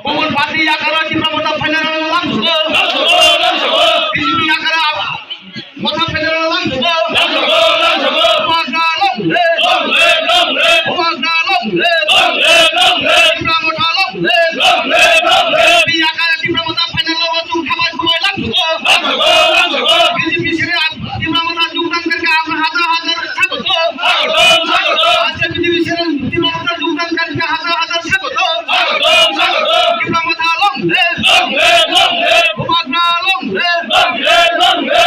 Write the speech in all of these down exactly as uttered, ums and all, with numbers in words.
Bumung party yakara Tipra Motha final lamsugo. B J P yakara Motha final lamsugo. Bubagra long live. Bubagra long live. Tipra Motha long live. B J P yakara Tipra Motha final lamsugo. B J P sere Tipra Motha jogdan karke amra hajar hajar swagoto. Ajke B J P sere Tipra Motha jogdan karke hajar hajar swagoto. Tipra Motha long live. Bubagra long live.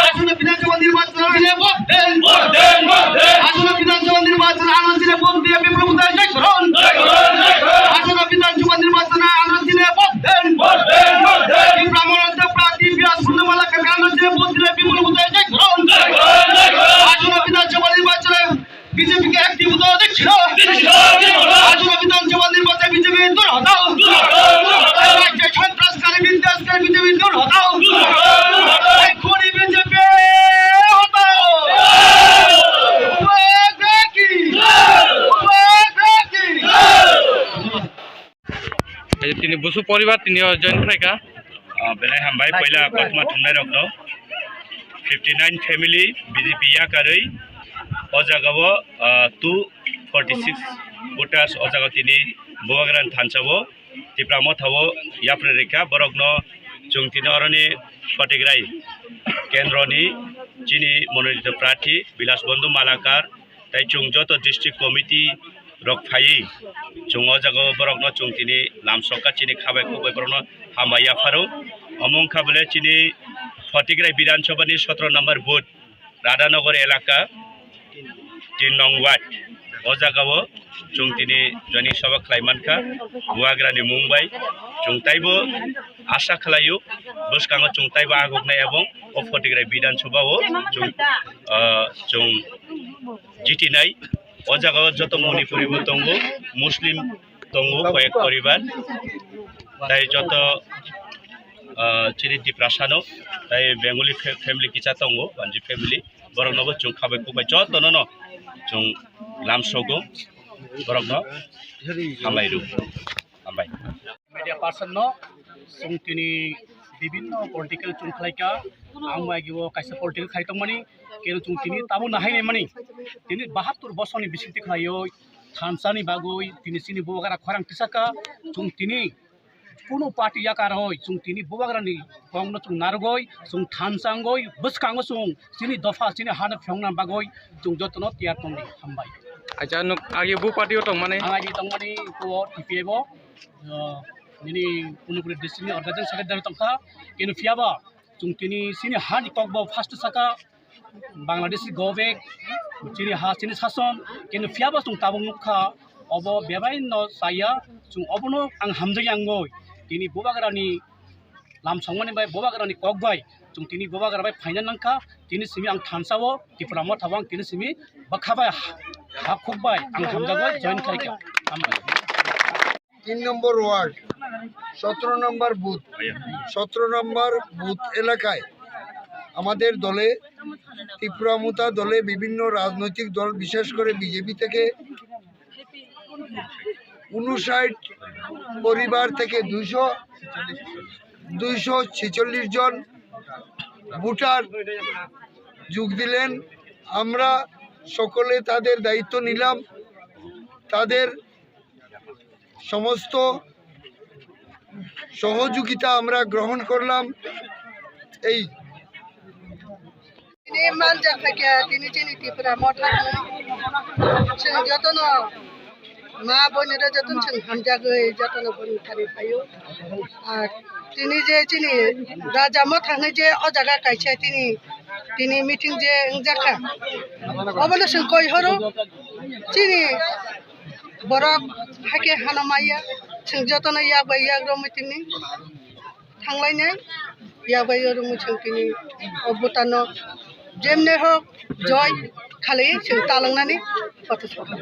Aswk Bidhan Sabha nirbachon chini vote din. Aswk Bidhan Sabha nirbachon chini vote diye Bipul Motha jai korun. Aswk Bidhan Sabha nirbachon chini vote din. Tipra Motha prarthi Biyas Purnima Malakar chini vote diye Bipul Motha jai korun. Aswk Bidhan Sabha nirbachon B J P ke active to dekhi na. Aswk Bidhan Sabha nirbachon B J P dur hatao. Rajya Santraskari Bidyaskari B J P dur hatao. Khuni B J P hatao. Bubagra ki. Bubagra ki. Tini busu poribar tini o join khlaika. Ah, belai hambai, poila kothoma thumnai rok no. Fifty nine family B J P yakarwi o jaga o, ah, two forty six voters o jaga o tini Bubagra ni thansa o Tipra Motha o yapri rikha, borok no chwng tini oroni Photigrai kendro ni chini mononito prarthi Bilas Bondhu Malakar, tai chwng joto district committee rok phaiwi chwng o jaga o borok no chwng tini lamsok kha, chini khabai khukbai borok no hambai yapharo. Omo wngkha bole chini Photigrai Bidhan Sabha ni sotro number booth Radhanagar elaka tin nong ward o jaga o chwng tini joining sabha khlai mankha Bubagra ni mung bai. Chwng taibo asa khlaio bwskango chwng taibo aguknai ebong o Photigrai Bidhan Sabha o chwng, ah, chwng jitinai. O jaga o joto Manipuri bo tongo, Muslim tongo, koyek poribar, tai joto, ah, chini Tiprasa no, tai Bengali fa-, family kisa tongo, Banji family, borok no bo chwng khabai khukbai joto no no chwng lamsogo, borok no hambai rw, hambai. Media person no chwng tini bibinno political chwng khlaika, ang bai o kaisa political khai tongmani, keno chwng tini tamo nahai naimani, tini bahattur bosorni bisingtwi khlaio thansani bagwi tini chini Bubagra khorang tisaka, chwng tini kuno party yakarwi chwng tini Bubagrani kokno chwng narwgwi chwng thansa wngwi bwskango chwng chini dopha chini hano phiyokna bagwi chwng jotono tiyar tongdi, hambai. Acha, nuk agi bu party o tongmani? Ang agi tongmani ko T P F o. Ah, nini Unipuri district ni organization secretary tongkha, keno phiyaba chwng tini chini hani kokbo first saka Bangladesh ni go back, chini ha chini sason, keno phiyaba chwng tabuk nukha, obo bebai no chaya, chwng obono ang hamjak yangoi, tini Bubagrani lamsongmani bai Bubagrani kok bai chwng tini Bubagra bai phaina nangkha, tini simi ang thansa o Tipra Motha o ang tini simi bwkha bai ha, ha khuk bai ang hamjagwi join khaikha. Hambai. তিন নম্বর ওয়ার্ড, সতেরো নম্বর বুথ, সতেরো নম্বর বুথ এলাকায় আমাদের দলে, ত্রিপুরা মথা দলে বিভিন্ন রাজনৈতিক দল, বিশেষ করে বিজেপি থেকে ঊনষাট পরিবার থেকে দুইশো, দুইশো ছেচল্লিশ জন ভোটার যোগ দিলেন। আমরা সকলে তাদের দায়িত্ব নিলাম, তাদের সমস্ত সহযোগিতা আমরা গ্রহণ করলাম। এই Tini manjak khaikha, tini chini Tipra Motha hwnwi. Chwng jotono ma boinirok jotono chwng hamjagwi jotono boni thani phaio. Ar tini je chini Raja Motha hwnwi je o jaga kaisa tini, tini meeting je wngjakha, obono chwng koi horo. Chini borok hakhe hano maya, chwng jotono yak bai yak romwi tini thanglainai, yak bai yak romwi chwng tini o bwtano jemne hok joy khali chwng talangnani kotha sakha.